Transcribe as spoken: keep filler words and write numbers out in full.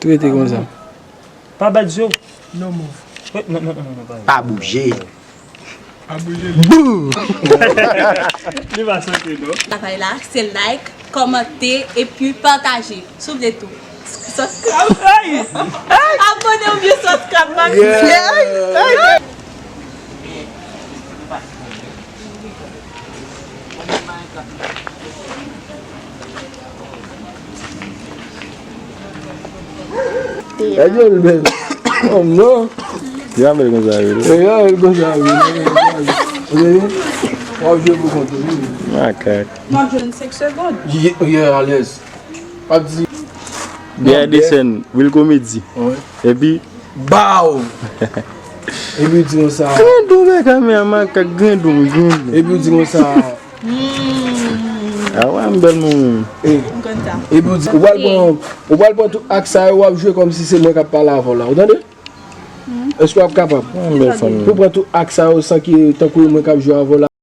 Tou rete konsa. Pa bat je w. No move. Wait, non, non, non, non, pa. Pa bouje. Pa bouje. Bou! Li pa santi non. Travay la, se like, kòmante epi pataje. Souple tou. Subscribe. Abone oubyen subscribe, mami. Gade yo l bèl. Oh non. Yo ap bèl konsa wi. E yo l konsa wi. Ou tande? W ap jwe pou kont ou wi. Makak. M ap jwenn senk segonn. Ye, ye, alèz. W ap di. Biyè desen, Will Comedy. Epi. Baw! Epi w di konsa. Grandon bèk a men a makak, grandon, grandon. Epi w di konsa. A wè m bèl moun. E, M konn sa. epi w di, ou pral pran, ou pral pran tout ak sa yo, w ap jwe kòmsi se mwen k ap pale avè w la. Ou tande? Èske w ap kapab? Mwen bèl fanmi. Pou pran tout ak sa yo san ke tankou e mwen k ap jwe avè w la.